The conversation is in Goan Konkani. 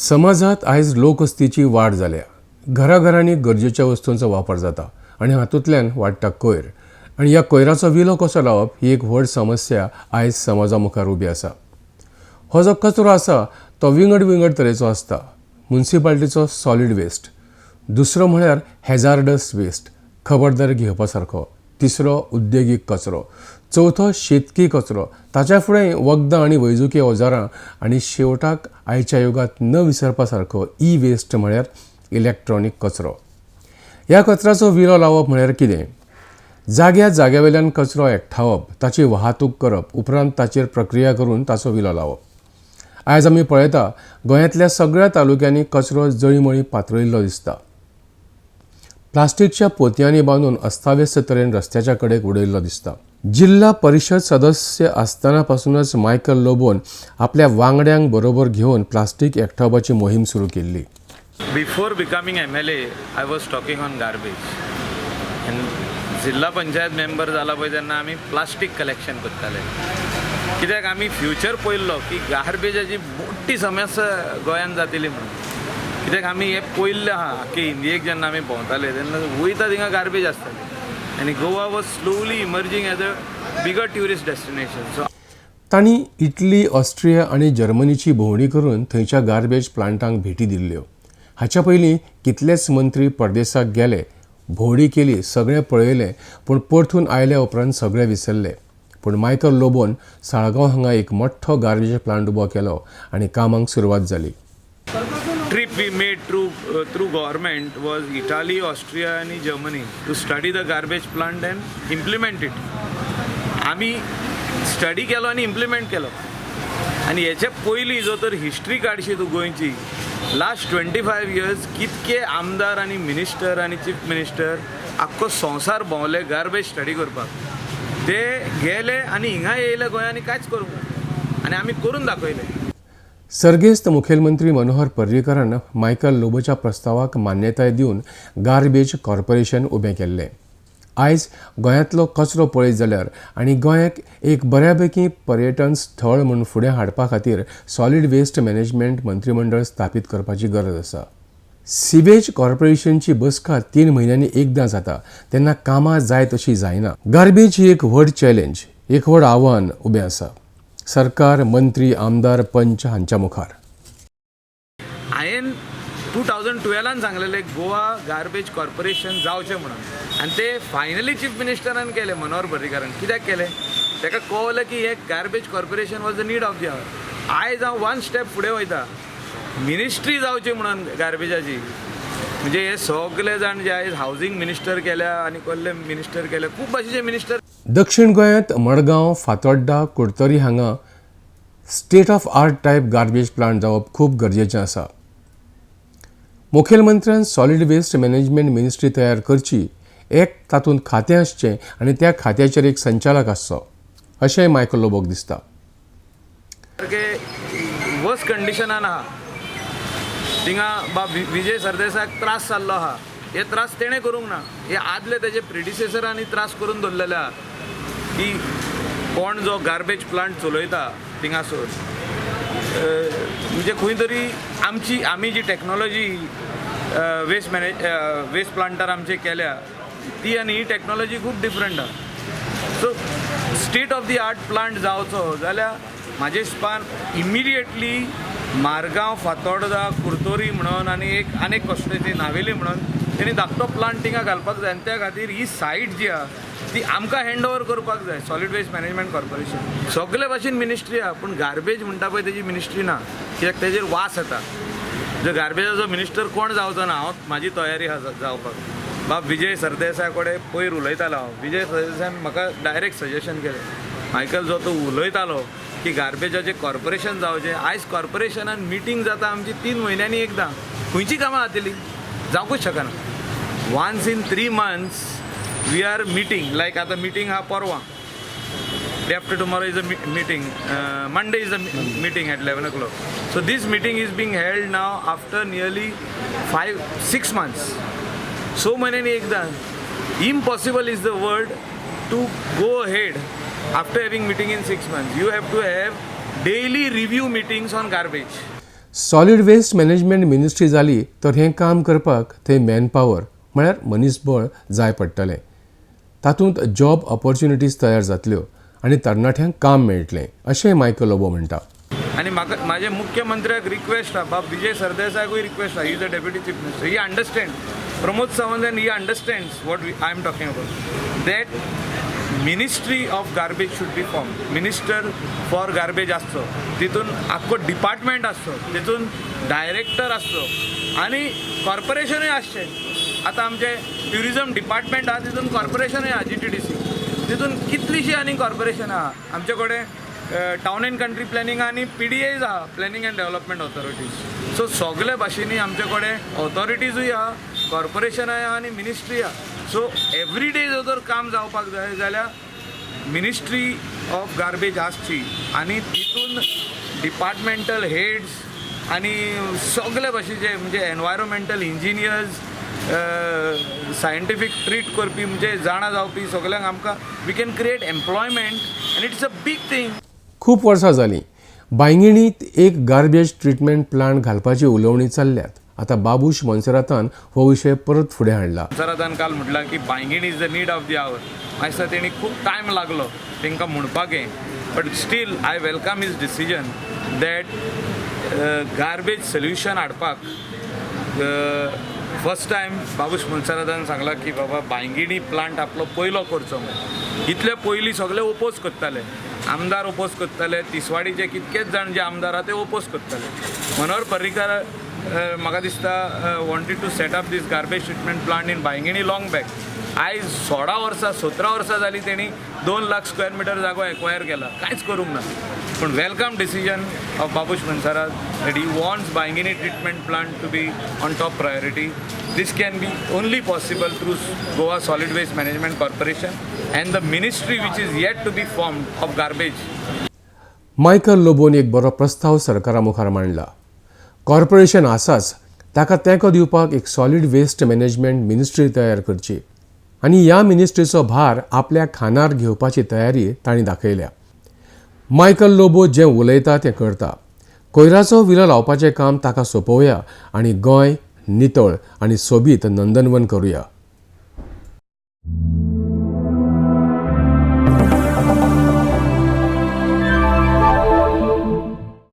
समाजात आयज लोकवस्तीची वाड जाल्या. घराघरांनी गरजेच्या वस्तूंचो वापर जाता आनी हातूंतल्यान वाडटा कोयर आनी ह्या कोयराचो विलो कसो लावप ही एक व्हड समस्या आयज समाजा मुखार उबी आसा. हो जो कचरो आसा तो विंगड विंगड तरेचो आसता. मुन्सिपाल्टीचो सॉलीड वेस्ट, दुसरो म्हळ्यार हॅजार्डस वेस्ट, खबरदारी घेवपा सारको, तिसरो उद्देगीक कचरो, चवथो शेतकी कचरो, ताच्या फुडें वखदां आनी वैजकी अवजारां आनी शेवटाक आयच्या युगांत न विसरपा सारको ई वेस्ट म्हळ्यार इलॅक्ट्रॉनीक कचरो. ह्या कचऱ्याचो विलो लावप म्हळ्यार कितें? जाग्या जाग्या वयल्यान कचरो एकठावप, ताची वाहतूक करप, उपरांत ताचेर प्रक्रिया करून ताचो विलो लावप. आयज आमी पळयता, गोंयांतल्या सगळ्या तालुक्यांनी कचरो जळींमळीं पातळिल्लो दिसता. प्लास्टीकच्या पोतयांनी बांदून अस्ताव्यस्त तरेन रस्त्याच्या कडेक उडयल्लो दिसता. जिल्हा परिशद सदस्य आसतना पासूनच मायकल लोबोन आपल्या वांगड्यांक बरोबर घेवन प्लास्टीक एकठावपाची मोहीम सुरू केल्ली. Before becoming MLA, I was talking on garbage. And जिल्हा पंचायत मेंबर जाला पळय तेन्ना आमी प्लास्टीक कलेक्शन करताले, कित्याक आमी फ्युचर पळयल्लो की गार्बेजाची मोठी समस्या गोंयांत जातली म्हणून. कित्याक आमी हें पळयल्लें आहा, आख्खे इंडियेक जेन्ना आमी भोंवताले तेन्ना वयता थिंगा गार्बेज आसताली आनी Goa was slowly emerging as a bigger tourist destination, so तांणी इटली, ऑस्ट्रिया आनी जर्मनीची भोंवडी करून थंयच्या गार्बेज प्लांटांक भेटी दिल्ल्यो. हाच्या पयलीं कितलेच मंत्री परदेसाक गेले, भोंवडी केली, सगळें पळयलें, पूण परतून आयल्या उपरांत सगळें विसरले. पूण मायकल लोबोन साळगांव हांगा एक मोठ्ठो गार्बेज प्लांट उबो केलो आनी कामाक सुरवात जाली. Trip we made through government was Italy, Austria and Germany to study the garbage plant and implement it. आमी स्टडी केलो आनी इम्प्लिमेंट केलो. आनी हेच्या पयलीं जो तर हिस्ट्री काडशी तूं गोंयची, लास्ट 25 इयर्स कितके आमदार आनी मिनिस्टर आनी चीफ मिनिस्टर आख्खो संवसार भोंवले गार्बेज स्टडी करपाक. ते गेले आनी हिंगा येयले गोंयांनी कांयच करूंक ना आनी आमी करून दाखयले. सर्गेस्त मुखेलमंत्री मनोहर पर्रीकरान मायकल लोबोच्या प्रस्तावाक मान्यताय दिवन गार्बेज कॉर्पोरेशन उबें केल्लें. आयज गोंयांतलो कचरो पळयत जाल्यार आनी गोंयाक एक बऱ्यापैकी पर्यटन स्थळ म्हूण फुडें हाडपा खातीर सॉलीड वेस्ट मॅनेजमेंट मंत्रीमंडळ स्थापीत करपाची गरज आसा. सिवेज कॉर्पोरेशनची बसका 3 म्हयन्यांनी एकदां जाता तेन्ना कामां जाय तशी जायना. गार्बेज ही एक व्हड चॅलेंज, एक व्हड आव्हान उबें आसा सरकार, मंत्री, आमदार, पंच हांच्या मुखार. हांवें 2012न सांगलेलें गोवा गार्बेज कॉर्पोरेशन जावचें म्हणून आनी ते फायनली चीफ मिनिस्टरान केलें, मनोहर पर्रीकारान. कित्याक केलें? ताका कळ्ळें की हें garbage corporation was the need of the hour. आयज हांव वन स्टेप फुडें वयता, मिनिस्ट्री जावची म्हणून गार्बेजाची. म्हणजे हे सगळे जाण जे आयज हावजींग मिनिस्टर केल्या आनी कसले मिनिस्टर केल्या, खूब भाशेचे मिनिस्टर. दक्षिण गोंयांत मडगांव, फातोड्डा, कुडतरी हांगा state of art type garbage plant जावप खूब गरजेचें आसा. मुखेलमंत्र्यान सॉलीड वेस्ट मॅनेजमेंट मिनिस्ट्री तयार करची, एक तातूंत खातें आसचें आनी त्या खात्याचेर एक संचालक आसचो, अशेंय मायकल लोबोक दिसता. सारकें वर्स कंडिशनान आहा थिंगा. बा विजय सरदेसाक त्रास जाल्लो आहा. हे त्रास तेणें करूंक ना, हे आदले तेजे प्रिडिसेसरांनी त्रास करून दवरलेले आहा की कोण जो गार्बेज प्लांट चलयता थिंगासर, म्हणजे खंय तरी आमची आमी जी टॅक्नोलॉजी वेस्ट प्लांटार आमचे केल्या ती आनी ही टॅक्नोलॉजी खूब डिफरंट आहा. So state of the art plant जावचो जाल्यार म्हाजे हिसपान इमिडिएटली मारगांव, फातोर्डा, कुर्तोरी म्हणून आनी एक आनी एक कसली नावेली म्हणून तेणी धाकटो प्लांट थिंगा घालपाक जाय. आनी त्या खातीर ही सायट जी आहा ती आमकां हँड ओवर करपाक जाय सॉलीड वेस्ट मॅनेजमेंट कॉर्पोरेशन. सगळे भाशेन मिनिस्ट्री आहा, पूण गार्बेज म्हणटा पळय तेजी मिनिस्ट्री ना, कित्याक तेजेर वास येता. जो गार्बेजाचो मिनिस्टर कोण जावचो ना, हांव म्हाजी तयारी आहा जावपाक. बाब विजय सरदेसाय कडेन पयर उलयतालो हांव. विजय सरदेसायान म्हाका डायरेक्ट सजेशन केलें, मायकल, जो तूं उलयतालो की गार्बेजाचें कॉर्पोरेशन जावचें, आयज कॉर्पोरेशनान मिटींग जाता आमची 3 म्हयन्यांनी एकदां. खंयची कामां जातली? जावंकूच शकना. Once in 3 months we are meeting, like आतां मिटींग आहा परवां. Day after tomorrow is a meeting. Monday is a meeting at 11 o'clock. So this meeting is being held now after nearly 5-6 months. So many एकदा. Impossible is the word to go ahead after having meeting in 6 months. You have to have daily review meetings on garbage. Solid waste management ministry जाली तर हें काम करपाक थंय मॅनपावर म्हळ्यार मनीसबळ जाय पडटलें. तातूंत जॉब ऑपॉर्च्युनिटीज तयार जातल्यो आनी तरणाट्यांक काम मेळटलें अशें मायकल लोबो म्हणटा. आनी म्हाका म्हाजे मुख्यमंत्र्याक रिक्वेस्ट आहा, बाब विजय सरदेसायकूय रिक्वेस्ट आहा. He is a deputy chief minister, he understand. Pramod Sawant and he understands what I am talking about, that ministry of garbage should be form. Minister for garbage आसचो, तितून आख्खो डिपार्टमेंट आसचो, तितून डायरेक्टर आसचो आनी कॉर्पोरेशनूय आसचें. आतां आमचें ट्युरिजम डिपार्टमेंट आहा, तितून कॉर्पोरेशनूय आहा, जीटीडीसी. तितून कितलीशीं आनी कॉर्पोरेशन आहा. आमचे कडेन टावन अँड कंट्री प्लॅनिंग आनी पीडीएज आहा, planning and development authorities. So सगळे भाशेनी आमचे कडेन ऑथॉरिटीजूय आहा, कॉर्पोरेशनाय आहा आनी मिनिस्ट्री आहा. सो एवरी डे जर तर काम जावपाक जाय जाल्यार मिनिस्ट्री ऑफ गार्बेज आसची आनी तितून डिपार्टमेंटल हेड्स आनी सगळे भाशेचे, म्हणजे एनवायरोमेंटल इंजिनियर्स, सायंटिफीक ट्रीट करपी, म्हणजे जाणा जावपी सगल्यांक आमकां we can create employment and it's a big thing. खूब वर्सां जालीं बांयगिणीत एक गार्बेज ट्रिटमेंट प्लांट घालपाची उलोवणी चल्ल्यात. आतां बाबूश मोन्सेरातान हो विशय परत फुडें हाडला. सरादान काल म्हटलां की Bainguinim is the need of the hour. म्हाका दिसता तेणी खूब टायम लागलो तांकां म्हणपाक हें, but still I welcome his decision that garbage solution हाडपाक फर्स्ट टायम बाबूश मोन्सेरातान सांगलां की बाबा बांयगिणी प्लांट आपलो पयलो करचो म्हूण. इतले पयलीं सगळे ओपोज करताले, आमदार ओपोज करताले, तिसवाडीचे कितकेच जाण जे आमदार आहा ते ओपोज करताले. मनोहर पर्रीकार म्हाका दिसता wanted to set up this garbage treatment plant in Bainguinim long back. आयज 16 वर्सां, 17 वर्सां जालीं, तेणी 2 लाख स्क्वेअर मिटर जागो एक्वायर केला, कांयच करूंक ना. पूण welcome decision of Babush Monserrate that he wants Bainguinim treatment plant to be on top priority. This can be only possible through Goa Solid Waste Management Corporation and the ministry which is yet to be formed of garbage. Michael लोबोन एक बरो प्रस्ताव सरकारा मुखार मांडला. कॉर्पोरेशन आसाच, ताका तेंको दिवपाक एक सॉलिड वेस्ट मॅनेजमेंट मिनिस्ट्री तयार करची आनी ह्या मिनिस्ट्रीचो भार आपल्या खांदार घेवपाची तयारी तांणी दाखयल्या. मायकल लोबो जें उलयता तें करता. कोयराचो विलो लावपाचें काम ताका सोंपोवया आनी गोंय नितळ आनी सोबीत नंदनवन करुया.